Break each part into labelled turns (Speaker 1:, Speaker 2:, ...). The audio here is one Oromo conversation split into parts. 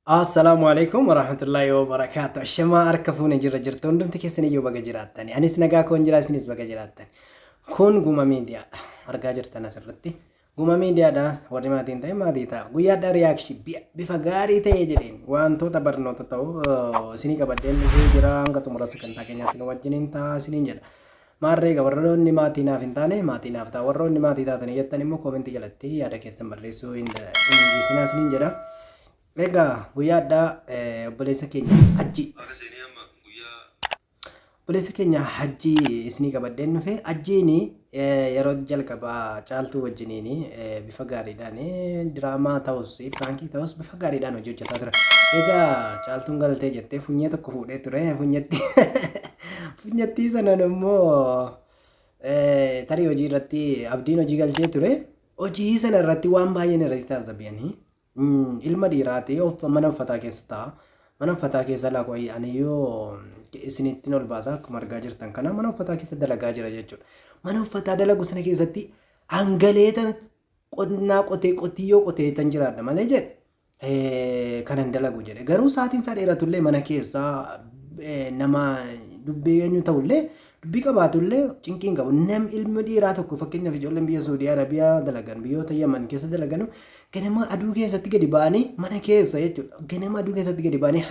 Speaker 1: Assalaamu alaikum warahmatullahi wabarakaatu. Ashamaa harka fuune jirra jirtu hundumti keessan iyyuu baga jiraattani. Anis nagaa koon jira isinis baga jiraattani. Kun Guma Miidiyaadha. Argaa jirtan asirratti. Guma Miidiyaadha. Warri maatii hin ta'in maatii ta'a. Guyyaadhaa riyaakshi bifa gaarii ta'ee jedheen wantoota barnoota ta'u isinii qabadheen dhufee jira. Hanga xumura sagantaa keenyaatti nu wajjiniin ta'a isiniin jedha. Maarree egaa warroonni maatii naaf hin taane maatii naaf ta'a. Warroonni maatii taatanii jettan immoo koomentii jalatti yaada keessan barreessuu hin dhiisinaa isiniin jedha. Egaa guyyaa addaa obboleessa keenya Hajji. Obboleessa keenya Hajjii isinii qabadheen dhufe. Hajjiin yeroo jalqabaa Caaltuu wajjiniin bifa gaariidhaan diraamaa ta'us piraankii ta'us bifa gaariidhaan hojii hojjetaa ture. Egaa Caaltuun galtee jettee funyee tokko fuudhee ture. Funyetti funyettii sanaan immoo tarii hojii irratti abdiin hojii galchee ture. Hojii sana irratti waan baay'een irratti taasisanii Ilma dhiiraati of mana uffataa keessa ta'a. Mana uffataa keessa laa qoyi ani yoo isinittiin ol baasa akkuma argaa jirtan kana mana uffataa keessa dalagaa jira jechuudha. Mana uffataa dalagu sana keessatti hangaleetan qonnaa qotee qotiyyoo qoteetan jiraadha malee jedhe kanan dalagu jedhe. Garuu sa'aatiin isaa dheeratullee mana keessaa nama dubbii eenyu ta'ullee Dubbii qabaatullee cinqii hin qabu. Nam ilmi dhiiraa tokko fakkeenyaaf ijoolleen biyya Suudii Arabiyaa dalagan biyyoota Yaman keessa dalaganu ganama aduu keessatti gadi ba'anii mana keessa jechuudha. Ganama aduu keessatti gadi ba'anii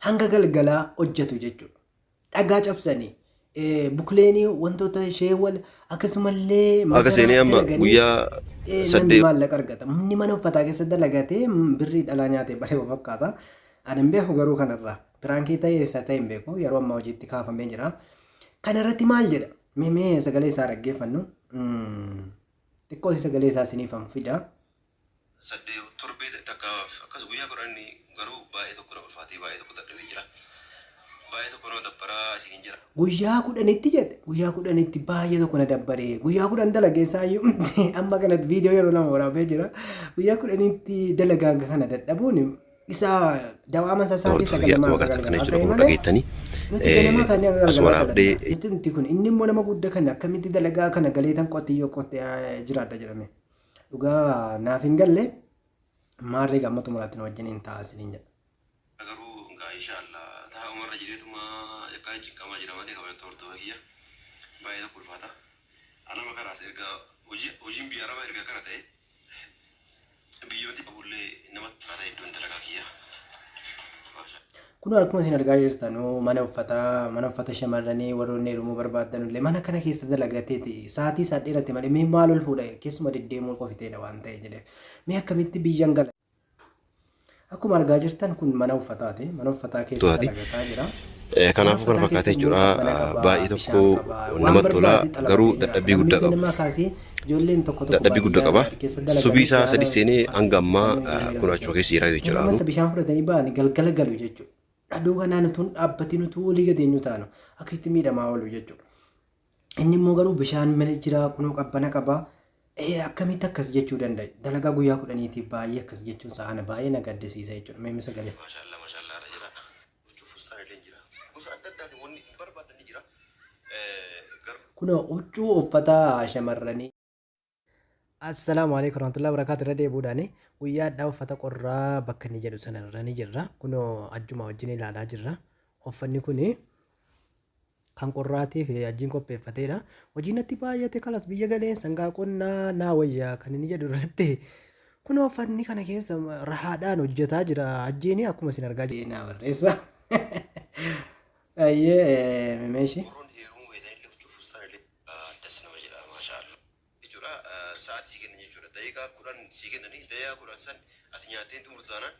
Speaker 1: hanga galgalaa hojjetu jechuudha. Dhagaa cabsanii bukleenii wantoota ishee wal akkasumallee
Speaker 2: Akka
Speaker 1: masaraa
Speaker 2: seenee amma
Speaker 1: dalaganii
Speaker 2: guyyaa
Speaker 1: namni
Speaker 2: 8
Speaker 1: maallaqa argata. Namni mana uffataa keessa dalagatee birrii dhalaa nyaatee baree fakkaata. Ani hin beeku garuu kanarraa. Piraankii ta'e isa ta'e hin beeku. Yeroo ammaa hojiitti kaafamee jira. Kana irratti maal jedha? Mee mee sagalee isaa dhaggeeffannu. Xiqqoo sagalee isaa isiniifan fida.
Speaker 2: 8 torbee takkaaf akkas guyyaa 10 garuu baay'ee tokko na ulfaatee baay'ee tokko dadhabee jira. Baay'ee tokko nama dabbaraa isiniin jira.
Speaker 1: Guyyaa 10tti jedhe guyyaa 10tti baay'ee tokko na dabbaree guyyaa 10 dalagee isaayyuu amma kanatti viidiyoo yeroo lama waraabee jira. Guyyaa 10tti dalagaa kana dadhabuun Isa dawaama isa sa'aatii
Speaker 2: Hordofii
Speaker 1: 9
Speaker 2: akkuma
Speaker 1: namaa
Speaker 2: agartan kana
Speaker 1: galgalaa
Speaker 2: jechuudha
Speaker 1: ta'e
Speaker 2: kun
Speaker 1: malee
Speaker 2: dhageettanii
Speaker 1: nuti ganamaa kan hanga
Speaker 2: asuma
Speaker 1: galgalaa
Speaker 2: dhaabdee
Speaker 1: dalagnaa. Nuti nuti kun inni immoo nama guddaa kana akkamitti dalagaa kana galeetan qotiyyoo qotee jiraadha jedhame. Dhugaa naaf hin galle maarree gamma xumuraatti nu wajjiniin ta'a isiniin jedha.
Speaker 2: Garuu ngaa insha Allah taa'umarra jireetuma yakkaa cinqamaa jira malee kabajamtoota hordofaa kiyya baay'ee tokko ulfaata. Anama kanaas erga hojii hojiin biyya arabaa erga akkana ta'e Biyyooti qabullee namatti ulfaata iddoon dalagaa kiyya. Maasha.
Speaker 1: Kun akkuma isin argaa jirtanu mana uffataa mana uffata shamarranii warroonni heerumuu barbaaddanullee mana kana keessa dalagateeti sa'aatii isaa dheerate malee mee maal ol fuudha keessuma deddeemuu qofiteedha waan ta'e jedheef mee akkamitti biyyan gala. Akkuma argaa jirtan kun mana uffataati. Mana uffataa keessa
Speaker 2: To'ati.
Speaker 1: dalagataa jira. Mana
Speaker 2: Kanaafuu kana
Speaker 1: uffataa
Speaker 2: fakkaata
Speaker 1: keessa immoo
Speaker 2: jechuudha.
Speaker 1: qabbana qaba,
Speaker 2: Baay'ee tokko
Speaker 1: bishaan qaba, waan
Speaker 2: namatti tola
Speaker 1: barbaade
Speaker 2: garuu
Speaker 1: xalabatee jiraata.
Speaker 2: dadhabbii
Speaker 1: Namni
Speaker 2: guddaa qaba.
Speaker 1: ganamaa kaasee ijoolleen tokko tokko
Speaker 2: Dadhabbii guddaa
Speaker 1: baadiyyaa
Speaker 2: qaba.
Speaker 1: irraa keessa
Speaker 2: Subii
Speaker 1: dalagan
Speaker 2: isaa
Speaker 1: gaara
Speaker 2: sadi seenee hanga ammaa
Speaker 1: artificial ijoollee
Speaker 2: kun
Speaker 1: lama
Speaker 2: achuma
Speaker 1: jira.
Speaker 2: keessa jira jechuudha.
Speaker 1: Ganama
Speaker 2: Anuu.
Speaker 1: isa bishaan fudhatanii ba'anii galgala galu jechuudha. Aduu kanaan utuu hin dhaabbatin utuu olii gadi eenyu taanu akka itti miidhamaa oolu jechuudha. Inni immoo garuu bishaan mana jira kunoo qabbana qaba. Akkamitti akkas jechuu danda'e? Dalagaa guyyaa 10tiif baay'ee akkas jechuun isaa ana baay'ee na gaddisiisa jechuudha. Mee sagalee.
Speaker 2: Maashaallah maashaallah irra jira. Huccuu fustaan illee jira. Gosa adda addaatiin wanni isin barbaadan ni jira. Garuu.
Speaker 1: Kunoo huccuu uffata shamarranii. Assalaamu alaikum warahmatullahi wabarakatuh irra deebi'uudhaan guyyaa addaa uffata qorraa bakka inni jedhu sana irra ni jirra. Kunoo ajjuma wajjin ilaalaa jirra. Uffanni kuni kan qorraatiif ajjiin qopheeffateedha. Hojii natti baay'ate kalas biyya galeen sangaa qonnaa naa wayya kan inni jedhu irratti kunoo uffanni kana keessa rahaadhaan hojjetaa jira ajjiin akkuma isin argaa jirtan. Naa barreessa. Ayyee meeshi.
Speaker 2: Warroonni heerumuu feetanillee huccuu fustaan illee das nama jedha maashaa Allah. Jechuudha sa'aatii sii kennan jechuudha daqiiqaa 10 sii kennanii daqiiqaa 10 san ati nyaattee hin xumurtu taanaan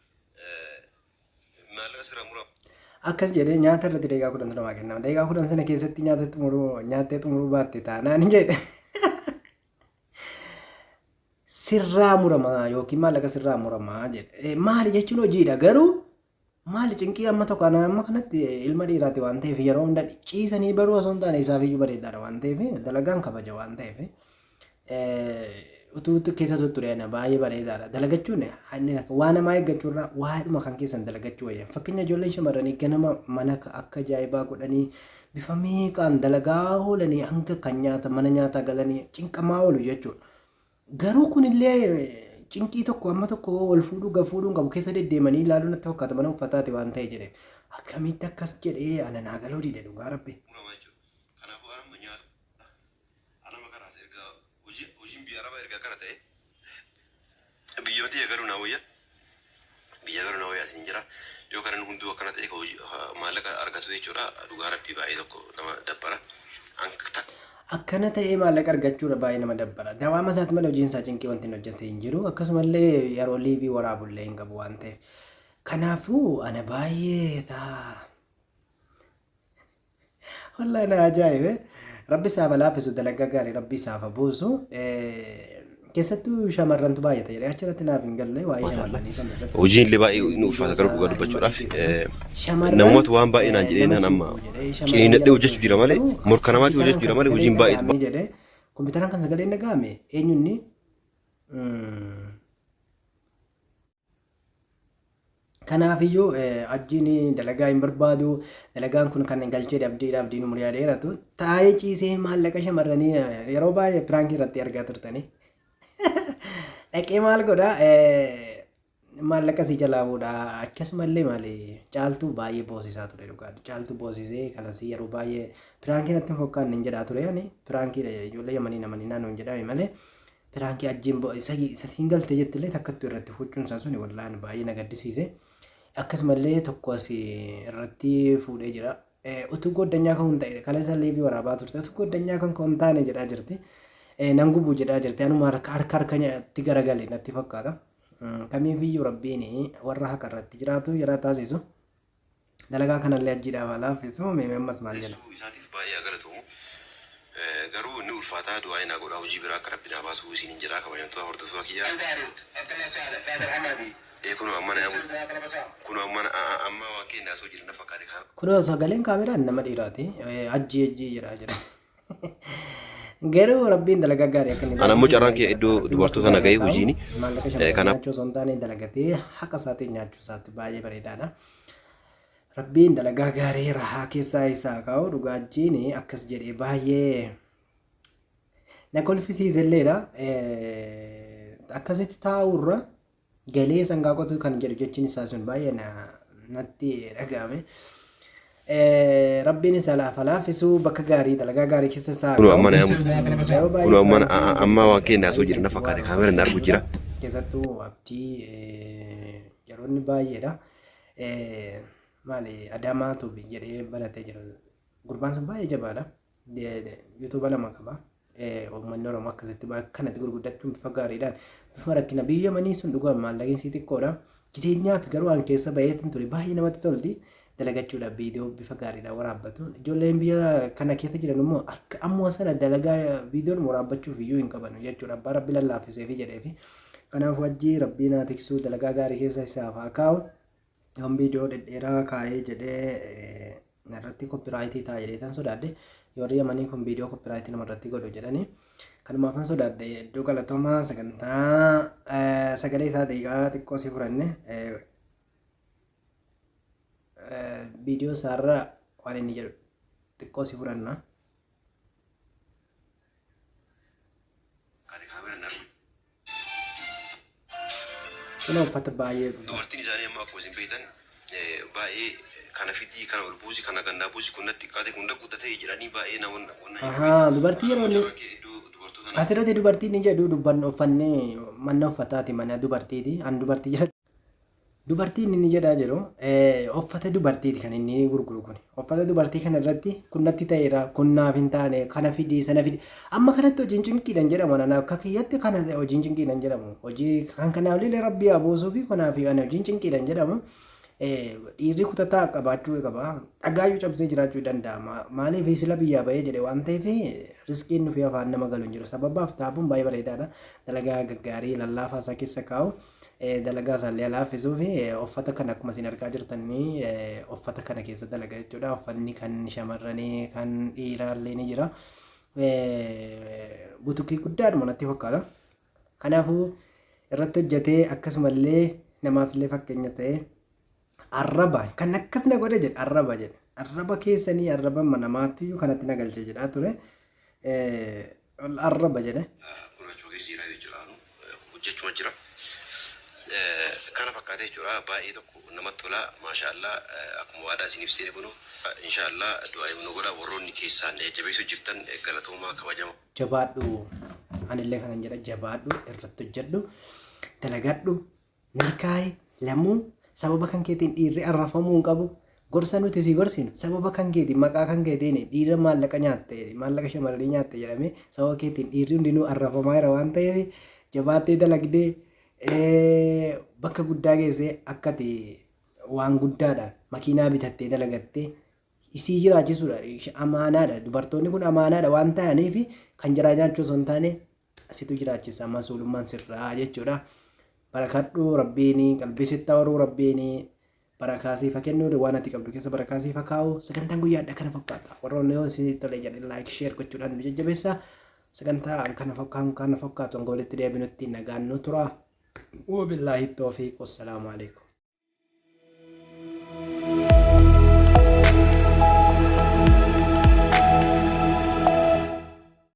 Speaker 2: maallaqa sirraa murama.
Speaker 1: Akkas jedhee nyaata irratti daqiiqaa 10tu namaa kennama. Daqiiqaa 10 sana keessatti nyaata xumuruu nyaattee xumuruu baatte taanaan jedhe. Sirraa murama yookiin maallaqa sirraa murama jedhe. Maali jechuun hojiidha garuu Maali cinqii amma tokko ana amma kanatti ilma dhiiraati waan ta'eef yeroo hunda ciisanii baruu osoo hin taane isaaf iyyuu bareedaadha waan ta'eef dalagaan kabaja waan ta'eef utuu keessa tutture ana baay'ee bareedaadha. Dalagachuun waa namaa eeggachuurra waa'eedhuma kan keessan dalagachuu wayya. Fakkeenya ijoolleen shamarranii ganama mana akka ajaa'ibaa godhanii bifa meeqaan dalagaa oolanii hanga kan nyaata mana nyaataa galanii cinqamaa oolu jechuudha. Garuu kunillee Cinqii tokko amma tokko wal fuudhuu gad fuudhuu hin qabu keessa deddeemanii ilaaluu natti fakkaata mana uffataati waan ta'e jedhe. Akkamitti akkas jedhee ana naa galuu dide dhugaa rabbi.
Speaker 2: Muramaa jechuudha. Kanaafuu an amma nyaata anama karaas erga hojii hojiin biyya arabaa erga akkana ta'e biyya tiyya galuu naa wayya. Biyya galuu naa wayya isin jira. Yoo kanan hunduu akkana ta'e ka hojii maallaqa argatu jechuudha. Dhugaa rabbii baay'ee tokko nama dabbara. An takka
Speaker 1: Akkana ta'ee maallaqa argachuudha baay'ee nama dabbara. Dawaama isaati malee hojiin isaa cinqii wanti inni hojjete hin jiru. Akkasumallee yeroo liivii waraabullee hin qabu waan ta'eef. Kanaafuu ana baay'ee taa. Wallahi na ajaa'ibe. Rabbi isaaf haa laaffisu dalagaa gaarii rabbi isaaf haa buusu. Keessattuu shamarrantu baay'ata jedhee achirratti naaf hin galle waa'ee shamarranii sana irratti.
Speaker 2: Hojiin illee baay'ee inni
Speaker 1: Viidiyoo
Speaker 2: ulfaata garuu
Speaker 1: isaa
Speaker 2: dhugaa dubbachuudhaaf
Speaker 1: dhaggeeffadhu. Shamarran
Speaker 2: namumatu waan baay'ee naan jedhee
Speaker 1: nama
Speaker 2: naan amma
Speaker 1: cinqu jedhee shamarran
Speaker 2: ciniinnadhee
Speaker 1: jala
Speaker 2: hojjechuu jira malee
Speaker 1: garuu
Speaker 2: morka namaatti
Speaker 1: kompiitaraan
Speaker 2: hojjechuu
Speaker 1: kan
Speaker 2: jira malee
Speaker 1: sagaleen
Speaker 2: hojiin baay'ee
Speaker 1: dhaga'ame jedhee kompiitaraan kan sagaleen dhaga'ame eenyunni Kanaafiyyuu Ajjiin dalagaa hin barbaadu. Dalagaan kun kan galchee abdiidha. Abdiin umurii haa dheeratu. Taa'ee ciisee maallaqa shamarranii yeroo baay'ee piraankii irratti argaa turtanii. Dhaqee maal godha? Maallaqa si jalaa fuudha. Akkasumallee maali caaltuu baay'ee boosisaa ture dhugaa. Caaltuu boosisee kanas yeroo baay'ee piraankii natti hin fakkaanne hin jedhaa ture ani. Piraankiidha ijoollee yamanii namanii naannoo hin jedhame malee. Piraankii ajjiin bo isa isa siin galte jettillee takkattu irratti fuuchuun isaa suni wallahi ani baay'ee na gaddisiise. Akkasumallee tokko as irratti fuudhee jira. Utuu gooddanyaa kan hin ta'e kaleessa liivii waraabaa turte utuu gooddanyaa kan hin taane jedhaa jirti. Nan gubu jedhaa jirti anuma harka harka harkatti garagale natti fakkaata. Kamiifiyyuu rabbiin warra haqa irratti jiraatu jara taasisu. Dalagaa kanallee ajjiidhaaf haa laaffisu. Mee ammas maal jedha?
Speaker 2: Barreessuu isaatiif baay'ee haa galatoomu. Garuu ni ulfaataa du'aa'ii naa godhaa hojii biraa akka rabbi naa baasuu isiniin jedhaa kabajamtoota hordoftoota kiyyaa. Ee kunoo amma na kunoo amma amma waan keenya asoo jira na fakkaate kaa.
Speaker 1: Kunoo sagaleen kaameraan nama dhiiraati. Ajjii ajjii jedhaa jira. Garuu rabbiin dalagaa gaarii akka inni
Speaker 2: Ana ammoo
Speaker 1: baasuuf
Speaker 2: carraan
Speaker 1: baay'ee
Speaker 2: kiyya
Speaker 1: kadhadha.
Speaker 2: iddoo
Speaker 1: Rabbiin bakka
Speaker 2: dubartoota na
Speaker 1: gaarii
Speaker 2: gahee
Speaker 1: haa taa'u.
Speaker 2: hojiini.
Speaker 1: Maallaqa shamarranii
Speaker 2: Kanaaf
Speaker 1: nyaachuu osoo hin taane dalagatee haqa isaatiin nyaachuu isaatti baay'ee bareedaadha. Rabbiin dalagaa gaarii rahaa keessaa isaa haa kaa'u dhugaa ajjiin akkas jedhee baay'ee na kolfisiiselleedha. Akkasitti taa'uurra galee sangaa qotuu kan jedhu jechiin isaa sun baay'ee natti dhaga'ame. Rabbiin isaa laafa laafisuu bakka gaarii dalagaa gaarii keessa isaa haa
Speaker 2: kunoo
Speaker 1: kaa'u.
Speaker 2: amma na
Speaker 1: Yeroo baay'ee
Speaker 2: kunoo amma
Speaker 1: piraankii
Speaker 2: amma waan
Speaker 1: jalqabee
Speaker 2: keenya asoo
Speaker 1: baay'ee
Speaker 2: jira na
Speaker 1: kan itti
Speaker 2: fakkaate
Speaker 1: bohaaru
Speaker 2: kaameraan na argu jira.
Speaker 1: Keessattuu abdii yeroonni baay'eedha. Maali Adaamaa Tuubi jedhee banatee jira. Gurbaan sun baay'ee jabaadha. Yuutuuba lama qaba. Uummanni Oromoo akkasitti akkanatti gurguddachuun bifa gaariidhaan bifa rakkina biyya manii sun dhugaa maallaqni isii xiqqoodha. Jireenyaaf garuu an keessa baheetiin ture baay'ee namatti tolti. Dalagachuudhaaf viidiyoo bifa gaariidhaan waraabbatu. Ijoolleen biyya kana keessa jiran immoo akka ammoo sana dalagaa viidiyoon waraabbachuuf iyyuu hin qabanu jechuudha. Abbaa rabbi lallaafiseefi jedheefi. Kanaaf wajjii rabbiin haa tiksuu dalagaa gaarii keessa isaaf haa kaa'u. Yoon viidiyoo dhedheeraa kaa'ee jedhee narratti koppiraayitii ta'a jedhee tan sodaadhe. Warri Yamanii kun viidiyoo koppiraayitii namarratti godhu jedhanii. Kanumaafan sodaadhe hedduu galatoomaa sagantaa sagalee isaa daqiiqaa xiqqoo si furanne viidiyoo isaarraa waan inni jedhu xiqqoo si furanna. Kun uffata baay'ee
Speaker 2: Dubartiin isaanii amma akkuma isin beektan baay'ee kana fidii kana ol buusi kana gannaa buusi kun natti xiqqaate kun guddatee jedhanii baay'ee namoonni wanna
Speaker 1: Ahaa, dubartii yeroo inni
Speaker 2: iddoo dubartoota
Speaker 1: asirratti dubartiin ni jedhu dubbannu uffanni mana uffataati mana dubartiiti an dubartii jedha Dubartiin inni jedhaa jiru uffata dubartiiti kan inni gurguru kun. Uffata dubartii kana irratti kun natti ta'eera, kun naaf hin taane, kana fidi, sana fidi. Amma kanatti hojiin cinqiidhan jedhamu ana akka kiyyatti kana hojiin cinqiidhan jedhamu. Hojii kan kanaaf illee rabbii haa buusuu fi kanaaf ani hojiin cinqiidhan jedhamu. Dhiirri kutataa qabaachuu qaba. Dhagaayyuu cabsee jiraachuu danda'a. Maaliif sila biyyaa bahee jedhe waan ta'eef riskiin dhufee afaan nama galu hin jiru. Sababaaf taabuun baay'ee bareedaadha. Dalagaa gaggaarii lallaafaa isaa keessa kaa'u. Dalagaa isaallee laaffisuu fi uffata kana akkuma isin argaa jirtan uffata kana keessa dalaga jechuudha. Uffanni kan shamarranii kan dhiiraallee ni jira. Butukii guddaadhuma natti fakkaata. Kanaafuu irratti hojjetee akkasumallee namaafillee fakkeenya ta'ee arraba kan akkas na godhe jedhe arraba jedhe arraba keessanii arraba namaatti iyyuu kanatti na galche jedhaa ture. Arraba jedhe.
Speaker 2: Kun achuma keessa jira jechuudha. Hojjechuma jira. Kana fakkaata jechuudha. Baay'ee tokko namatti tola. Maashaallah, akkuma waadaa isiniif seene kunu inshaallah du'aa nu godha. Warroonni keessaan jajjabeessuu jirtan galatoomaa, kabajama.
Speaker 1: Jabaadhu, anillee kanan jedha, jabaadhu, irratti hojjedhu, dalagadhu, milkaa'i. Lamuu sababa kan keetiin dhiirri arrafamuu hin qabu. Gorsa nuti si gorsinu, sababa kan keetiin, maqaa kan keetiin dhiira maallaqa nyaatte, maallaqa shamarranii nyaatte jedhamee sababa keetiin dhiirri hundinuu arrafamaa jira waan ta'eef, jabaattee dalagdee bakka guddaa geessee akkati waan guddaadhaan makiinaa bitattee dalagattee isii jiraachisuudha. Amaanaadha, dubartoonni kun amaanaadha waan ta'aniif, kan jiraa nyaachuu osoo hin taane situ jiraachisa, masuulummaan sirraa jechuudha. Barakadhu, Rabbiin qalbii sitti horuu, Rabbiin barakaa siif haa kennu, waan ati qabdu keessa barakaa siif haa kaa'u. Sagantaan guyyaadha kana fakkaata. Warroonni yoo isinitti tole jedhe like, share gochuudhaan nu jajjabeessa. Sagantaa kana fakkaatu hanga walitti deebinutti nagaan nu tura. Wabillaahi toofiiq, wassalaamu alaikum.